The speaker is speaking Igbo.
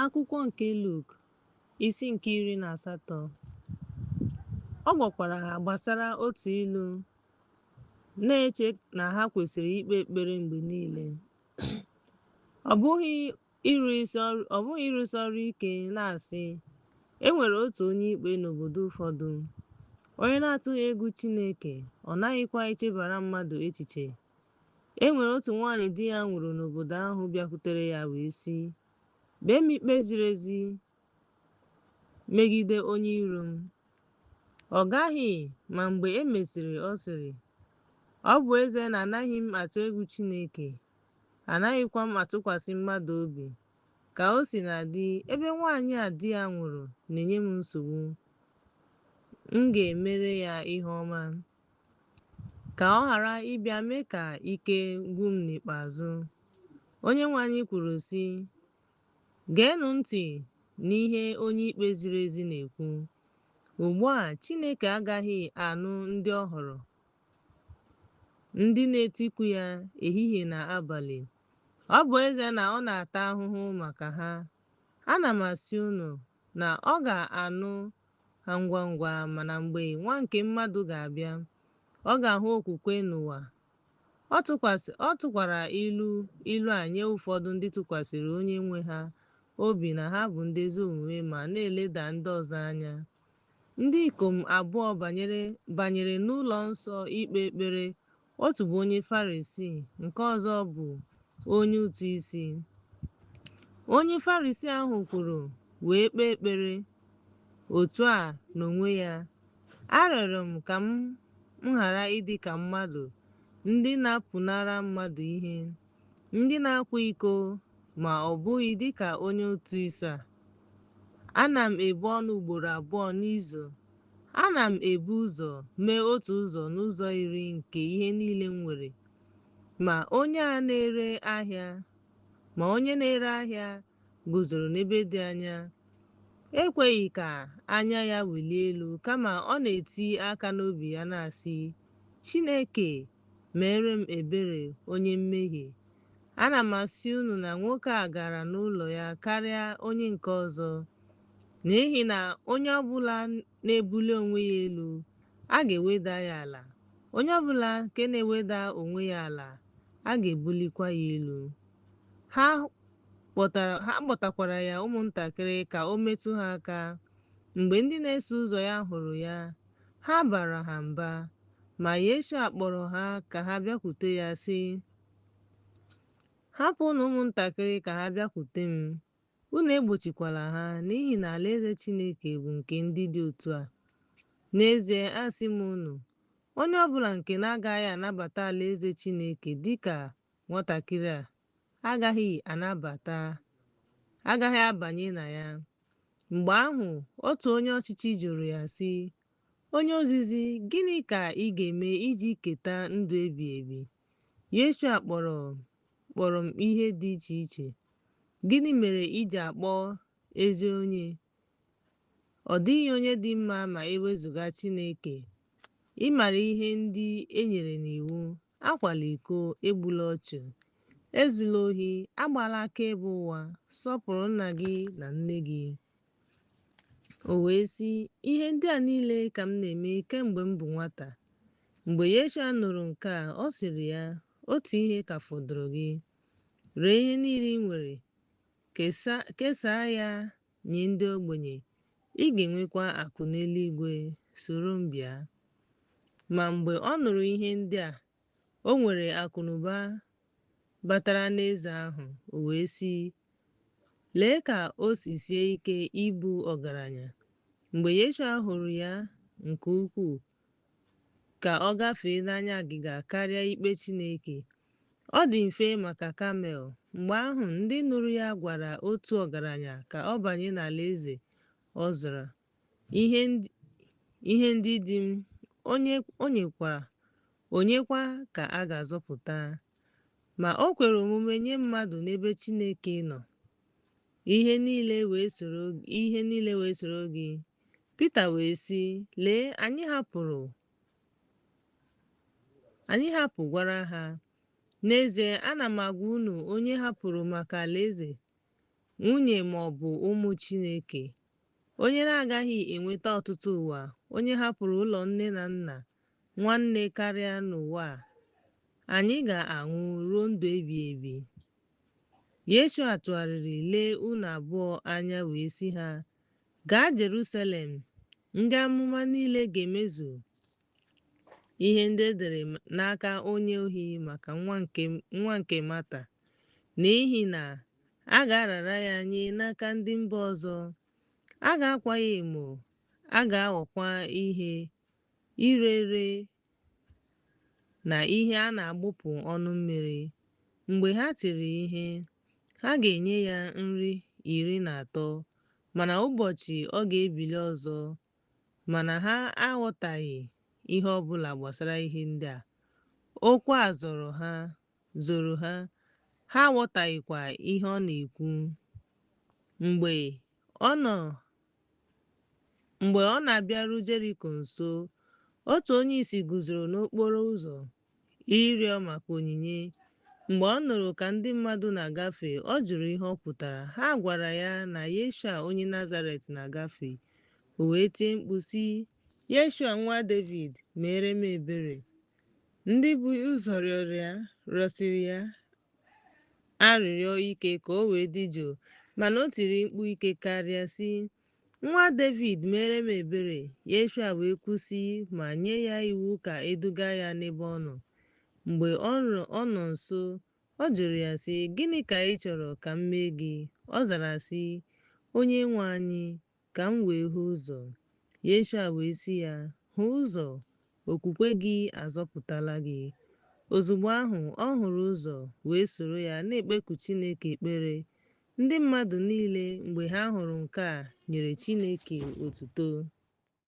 Akwụkwọ nke Luk, isi nke 18. Ọ gwakwara ha gbasara otu ilu, na-eche na ha kwesịrị ikpe ekpere mgbe niile, ọ bụghị ịrụsi ọrụ ike, na-asị, E nwere otu onye ikpe n'obodo ụfọdụ, onye na-atụghị egwu Chineke, ọ naghịkwa echebara mmadụ echiche. E nwere otu nwaanyị di ya nwụrụ n'obodo ahụ bịakwutere ya wee sị, Kpee m ikpe ziri ezi megide onye iro m. Ọ gaghị, ma mgbe e mesịrị ọ sịrị, Ọ bụ ezie na anaghị m atụ egwu Chineke, anaghịkwa m atụkwasị mmadụ obi, ka o sina dị, ebe nwaanyị a di ya nwụrụ na-enye m nsogbu, m ga-emere ya ihe ọma, ka ọ ghara ịbịa mee ka ike gwụ m n'ikpeazụ. Onyenwe anyị kwuru sị, Geenụ ntị n'ihe onye ikpe ziri ezi na-ekwu. Ugbu a, Chineke agaghị anụ ndị ọ họrọ, ndị na-etiku ya ehihie na abalị. Ọ bụ ezie na ọ na-ata ahụhụ maka ha, ana m asị unu na ọ ga-anụ ha ngwa ngwa, mana mgbe Nwa nke mmadụ ga-abịa, ọ ga-ahụ okwukwe n'ụwa. Ọ tụkwara ilu ilu a nye ụfọdụ ndị tụkwasịrị onye nwe ha obi na ha bụ ndị ezi omume ma na-eleda ndị ọzọ anya. Ndị ikom abụọ banyere n'ụlọ nsọ ikpe ekpere, otu bụ onye Farisii, nke ọzọ bụ onye ụtụ isi. Onye Farisii ahụ kwuru wee kpee ekpere otu a n'onwe ya, Arịọrọ m ka m ghara ịdị ka mmadụ ndị na-apụnara mmadụ ihe, ndị na-akwa iko, ma ọ bụghị dịka onye ụtụ isi a. Ana m ebu ọnụ ugboro abụọ n'izu. Ana m ebu ụzọ mee otu ụzọ n'ụzọ iri nke ihe niile m nwere. Ma onye na-ere ahịa ma onye na-ere ahịa guzoro n'ebe dị anya, ekweghị ka anya ya welie elu, kama ọ na-eti aka n'obi ya na-asị, Chineke, meere m ebere, onye mmehie. Ana m asị unu na nwoke a gara n'ụlọ ya karịa onye nke ọzọ, n'ihi na onye ọbụla na-ebuli onwe ya elu, a ga-eweda ya ala, onye ọbụla nke na-eweda onwe ya ala, a ga-ebulikwa ya elu. Ha kpọtakwara ya ụmụntakịrị ka o metụ ha aka. Mgbe ndị na-eso ụzọ ya hụrụ ya, ha bara ha mba. Ma Yeshua kpọrọ ha ka ha bịakwute ya, sị, Hapụnụ ụmụntakịrị ka ha bịakwute m, unu egbochikwala ha, n'ihi na alaeze Chineke bụ nke ndị dị otu a. N'ezie asị m unu, onye ọbụla nke na-agaghị anabata alaeze Chineke dị ka nwatakịrị a, agaghị abanye na ya. Mgbe ahụ otu onye ọchịchị jụrụ ya sị, Onye ozizi, gịnị ka ị ga-eme iji keta ndụ ebighị ebi? Yeshua kpọrọ m ihe dị iche iche. Gịnị mere i ji akpọ ezi onye? Ọ dịghị onye dị mma ma e wezụga Chineke. Ị maara ihe ndị e nyere n'iwu: akwala iko, egbula ọchụ, ezula ohi, agbala akaebe ụgha, sọpụrụ nna gị na nne gị. O wee sị, Ihe ndị a niile ka m na-eme kemgbe m bụ nwata. Mgbe Yeshua nụrụ nke a, ọ sịrị ya, Otu ihe ka fọdụrụ gị. Ree ihe niile i nwere, kesaa ya nye ndị ogbenye, ị ga-enwekwa akụ n'eluigwe. Soro m bịa. Ma mgbe ọ nụrụ ihe ndị a, o nwere akụnụba batara n'eze ahụ, o wee sị, Lee ka o si sie ike ịbụ ọgaranya. Mgbe Yeshua hụrụ ya nke ukwuu ka ọ gafee n'anya agịga karịa ikpe Chineke. Ọ dị mfe maka kamel. Mgbe ahụ ndị nụrụ ya gwara otu ọgaranya ka ọ banye n'alaeze. Ọ zara, Ihe ndị dị m, onyekwa ka a ga-azọpụta? Ma o kwere omume nye mmadụ n'ebe Chineke nọ. Ihe niile wee soro gị. Pita wee sị, Lee, anyị hapụgwara ha. N'ezie, ana m agwa unu onye hapụrụ maka alaeze nwunye ma ọ bụ ụmụ Chineke, onye na-agaghị enweta ọtụtụ ụwa, onye hapụrụ ụlọ nne na nna, nwanne karịa n'ụwa a, anyị ga-anwụ ruo ndụ ebighị ebi. Yeshua tụgharịrị lee unu abụọ anya wee sị ha, Gaa Jerusalem, ndị amụma niile ga-emezu ihe ndị e dere n'aka onye ohi maka nwa nke Mata, n'ihi na a ga-arara ya nye n'aka ndị mba ọzọ, a ga-akwa ya emo, a ga-aghọkwa ihe ire ere na ihe a na-agbụpụ ọnụ mmiri. Mgbe ha tiri ihe, ha ga-enye ya nri 13, mana ụbọchị ọ ga-ebili ọzọ. Mana ha aghọtaghị ihe ọ bụla gbasara ihe ndị a. Okwu a zoro ha, ha aghọtaghịkwa ihe ọ na-ekwu. Mgbe ọ na-abịaru Jeriko nso, otu onye isi guzoro n'okporo ụzọ ịrịọ maka onyinye. Mgbe ọ nụrụ ka ndị mmadụ na-agafe, ọ jụrụ ihe ọ pụtara. Ha gwara ya na Yeshua onye Nazaret na-agafe. O wee tie mkpu sị, Yeshua nwa Devid, meere m ebere. Ndị bu ụzọ rịọsiri ya arịrịọ ike ka o wee dị jụụ, mana o tiri mkpu ike karịa sị, Nwa Devid, meere m ebere. Yeshua wee kwụsị ma nye ya iwu ka e duga ya n'ebe ọ nọ. Mgbe ọ nọ nso, ọ jụrụ ya sị, Gịnị ka ị chọrọ ka m mee gị? Ọ zara sị, Onyenwe anyị, ka m wee hụ ụzọ. Yeshua wee sị ya, Hụ ụzọ, okwukwe gị azọpụtala gị. Ozugbo ahụ, ọ hụrụ ụzọ, wee soro ya na-ekpeku Chineke ekpere. Ndị mmadụ niile, mgbe ha hụrụ nke a, nyere Chineke otuto.